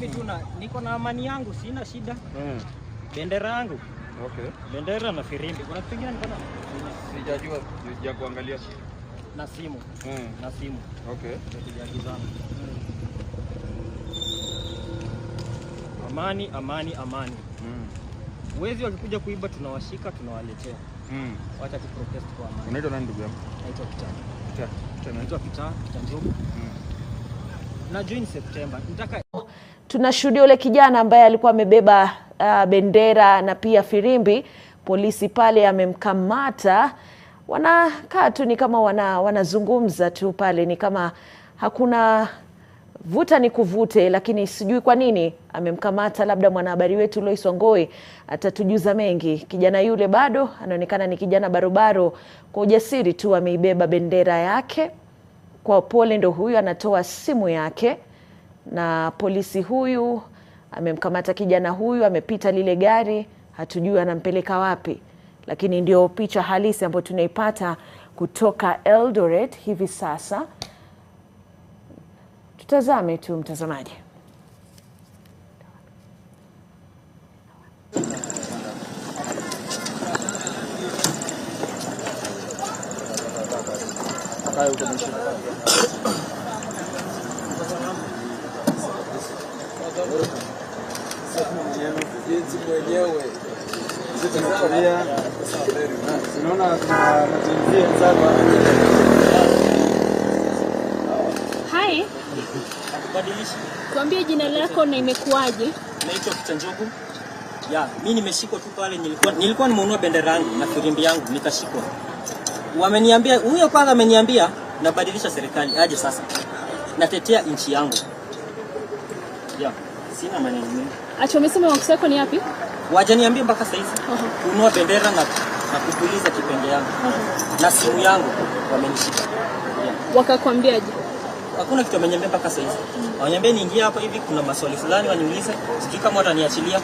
Mimi tu niko na amani yangu, sina shida. Bendera yangu. Okay. Bendera na firimbi. Kuna kitu kingine niko na? Sijajua, sija kuangalia. Na simu. Na simu. Okay. Tujaagizana. Amani, amani, amani. Wezi wakikuja kuiba tunawashika, tunawaletea. Wacha tu protest kwa amani. Unaitwa nani ndugu yangu? Naitwa Peter. Peter. Peter. Naitwa Peter, Peter Njogu. Na join September. Nitaka Tunashuhudia yule kijana ambaye alikuwa amebeba bendera na pia firimbi. Polisi pale amemkamata. Wanakaa tu ni kama wanazungumza tu pale, ni kama hakuna vuta ni kuvute, lakini sijui kwa nini amemkamata. Labda mwanahabari wetu Lois Wangoi atatujuza mengi. Kijana yule bado anaonekana ni kijana barobaro, kwa ujasiri tu ameibeba bendera yake. Kwa pole ndo huyu anatoa simu yake, na polisi huyu amemkamata kijana huyu, amepita lile gari, hatujui anampeleka wapi, lakini ndio picha halisi ambayo tunaipata kutoka Eldoret hivi sasa. Tutazame tu mtazamaji. Hai. Tuambie jina lako na imekuwaje? Naitwa Peter Njogu. Ya, mimi nimeshikwa tu pale, nilikuwa nimeunua bendera yangu na firimbi yangu nikashikwa. Wameniambia, huyo kwanza ameniambia nabadilisha serikali aje sasa. Natetea nchi yangu. Ya, sina maneno mengi. Acha, umesema makosa yako ni yapi? Wajaniambia mpaka sasa hivi. Kununua bendera na kupuliza kipenge yangu. Na simu yangu wamenishika. Yeah. Wakakwambiaje? Hakuna kitu wameniambia mpaka sasa hivi. Wameniambia niingie hapa hivi, kuna maswali fulani waniulize, sijui kama wataniachilia.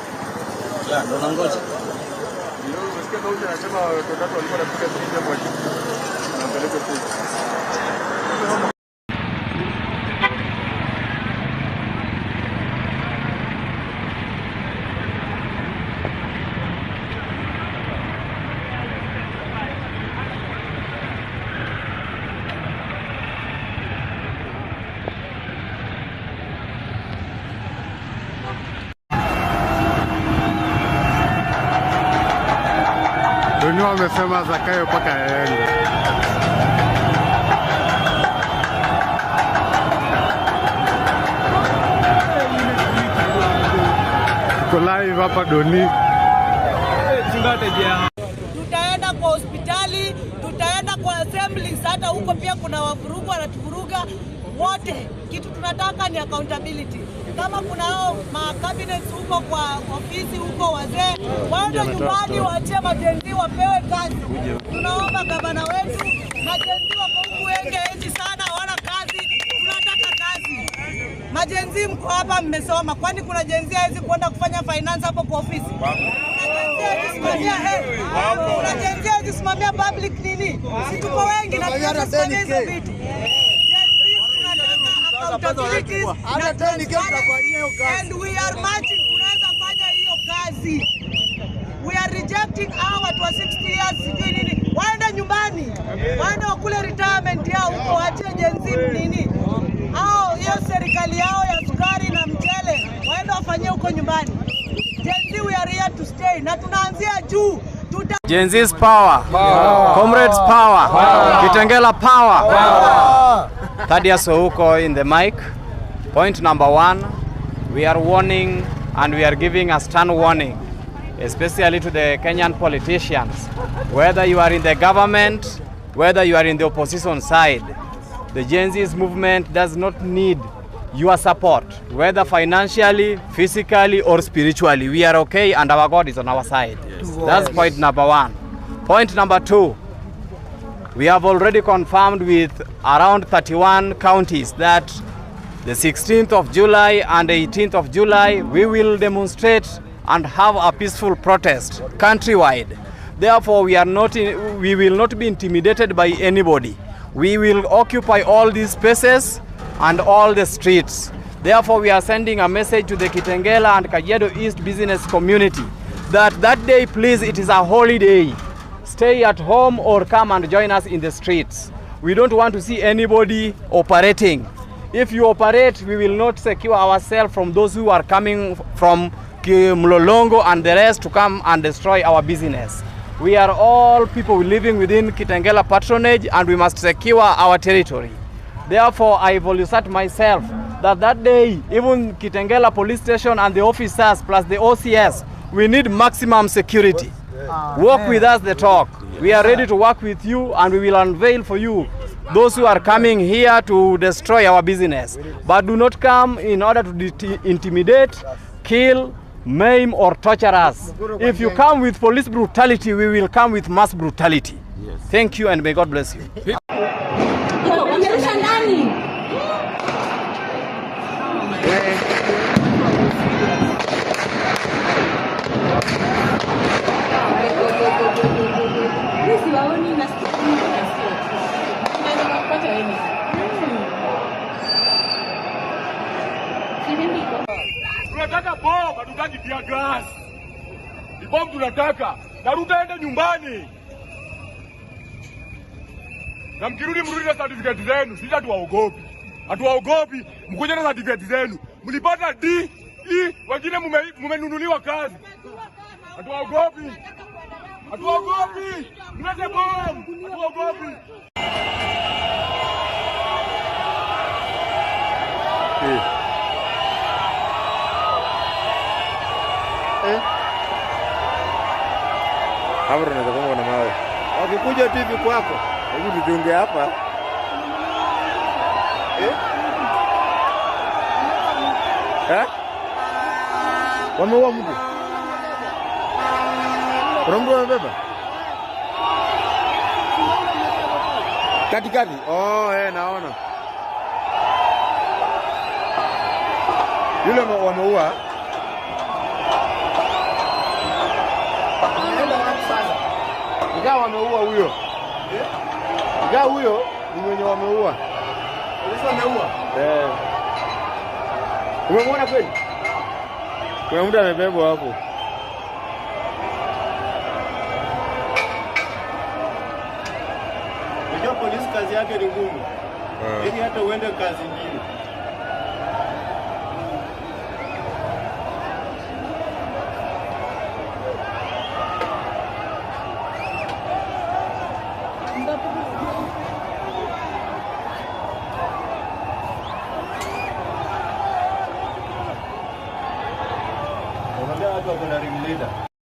Ya, ndo nangoja. Unasikia kauli anasema watu watatu walikuwa wanapiga picha hapo na wapeleke kule. Dunia wamesema Zakayo mpaka aende. Tuko live hapa Doni. Tutaenda kwa hospitali, tutaenda kwa assemblies, hata huko pia kuna wavurugu wanatuvuruga wote. Kitu tunataka ni accountability. Kama kuna hao ma cabinets huko kwa ofisi huko, wazee waende nyumbani, waachie majenzi wapewe kazi. Tunaomba gavana wetu, majenzi wako huku wengi wengi sana hawana kazi, tunataka kazi. Majenzi mko hapa mmesoma, kwani kuna jenzi hawezi kwenda kufanya finance hapo kwa ofisi? Kuna jenzi hawezi kusimamia public nini? Si tuko wengi na tunasimamia hizo vitu. And we are marching, tunaweza fanya hiyo kazi. We are rejecting hawa watu wa 60 years sijui nini. Waende nyumbani. Waende wakule retirement yao huko, waachie jenzi nini. Hao hiyo serikali yao ya sukari na mchele waende wafanyie huko nyumbani. Gen Z, we are here to stay na tunaanzia juu. Gen Z's power. Power. Comrades power. Power. Kitengela power. Power. Thaddeus Ouko in the mic. Point number one, we are warning and we are giving a stern warning, especially to the Kenyan politicians. Whether you are in the government, whether you are in the opposition side, the Gen Z's movement does not need your support, whether financially, physically, or spiritually. We are okay and our God is on our side. Yes. That's point number one. Point number two, we have already confirmed with around 31 counties that the 16th of July and 18th of July, we will demonstrate and have a peaceful protest countrywide. Therefore, we will not be intimidated by anybody. We will occupy all these spaces and all the streets. Therefore, we are sending a message to the Kitengela and Kajiado East business community that that day, please, it is a holiday. Stay at home or come and join us in the streets. We don't want to see anybody operating. If you operate, we will not secure ourselves from those who are coming from Mlolongo and the rest to come and destroy our business. We are all people living within Kitengela patronage and we must secure our territory. Therefore, I solicit myself that that day, even Kitengela police station and the officers plus the OCS, we need maximum security. Work with us the talk. We are ready to work with you and we will unveil for you those who are coming here to destroy our business. But do not come in order to intimidate, kill, maim or torture us. If you come with police brutality, we will come with mass brutality. Yes. Thank you and may God bless you. Tunataka bomb, hatutaki tear gas. Ni bomb tunataka. Na Ruto aende nyumbani. Na mkirudi mrudi na certificate zenu, sisi hatuwaogopi. Hatuwaogopi, mkuje na certificate zenu. Mlipata D, E, wengine mumenunuliwa kazi. Hatuwaogopi. Hatuwaogopi. Mlete bomb. Hatuwaogopi. Hapo tunaweza kuona na mawe. Wakikuja tu hivi kwako, hebu tuchunge hapa. Wameua mtu. Kuna mtu amebeba? Katikati. Oh, naona. Yule wameua. Ingawa wameua huyo. Ingawa huyo ni mwenye wameua. Wameua. Umemwona kweli? Kuna mtu amebebwa hapo. Unajua polisi kazi yake ni ngumu. Ili hata uende kazi nyingine. Unajua watu wako na ring leader.